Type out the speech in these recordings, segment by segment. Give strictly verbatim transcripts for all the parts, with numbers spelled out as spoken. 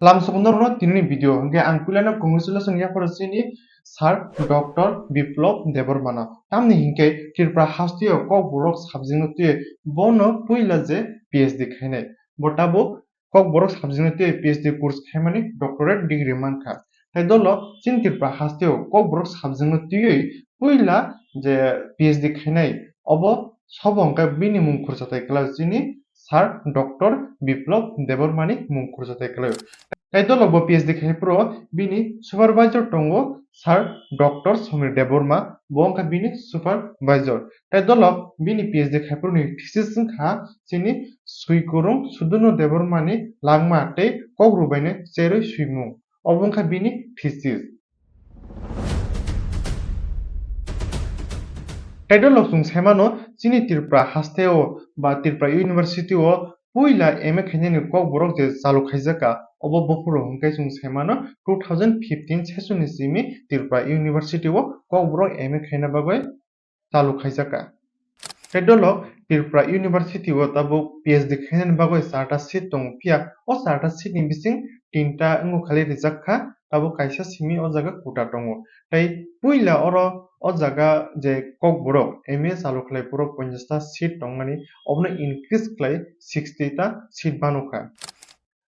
Lamsok norokno tinini video hwnkhe ang puilano congratulation yapharo chini Sir Doctor Biplab Debbarmano. Tamni hinkhe Tripura hasteo Kokborok subject no twiwi bono puila je P H D khainai. Bo tabuk Kokborok subject no twiwi P H D course khaimani doctorate degree mankha. Tai dolo chini Tripura hasteo Kokborok subject no twiwi puila je P H D khainai obo sobo hwnkhe bini mung khurchatai kwlai chini Sir Doctor Biplab Debbarmani mung khurchatai kwlaio. Tai dolo bo P H D khai phuru bini supervisor tongo Sir Doctor Samir Debbarma, bo wngkha bini supervisor. Tai dolo bini P H D khai phuru ni thesis wngkha chini Swikurung Sudurno Debbarmani langma tei kok rwbaino cherwi swimung. Obo wngkha bini thesis. Title rok chwng saimano chini Tripura hasteo ba Tripura University o puila M A khainani Kokborok je chalu khaijakha, obo buphuru hwnkhe chwng saimano two thousand fifteen session ni simi Tripura University o Kokborok M A khaina bagwi chalu khaijakha. Title rok Tripura University o tabuk P H D khainani bagwi charta seat tongo, phiya o charta seat ni bising tinta wngkha khali rijak kha, tabuk kaisa simi o jaga kota tongo. Tai puila oro o jaga je Kokborok M A chalu khlai borok ponchash ta seat tongmani, obono increase khlai sixty ta seat banu kha.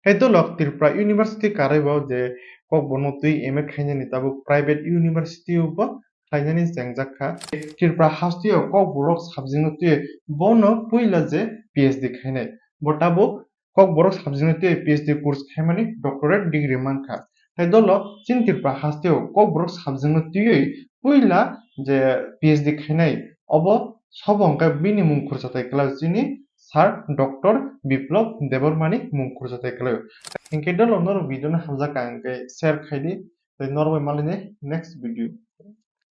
Tai dolo Tripura University karwi bo je Kokborok no twi M A khainani tabuk private university o bo khlainani chengjak kha. Tripura hasteo Kokborok subject no twi bono puila je P H D khainai. Bo tabuk Kokborok subject no twi P H D course khaimani doctorate degree mankha. Tai dolo chini Tripura hasteo Kokborok subject no twiwi puila je P H D khainai, obo sobo hwnkhe bini mung khurchatai kwlai chini Sir Doctor Biplab Debbarmani mung khurchatai kwlai. Hinkhe dolo norok video no hamjak kha hinkhe share khaidi, tei norok bai malini next video.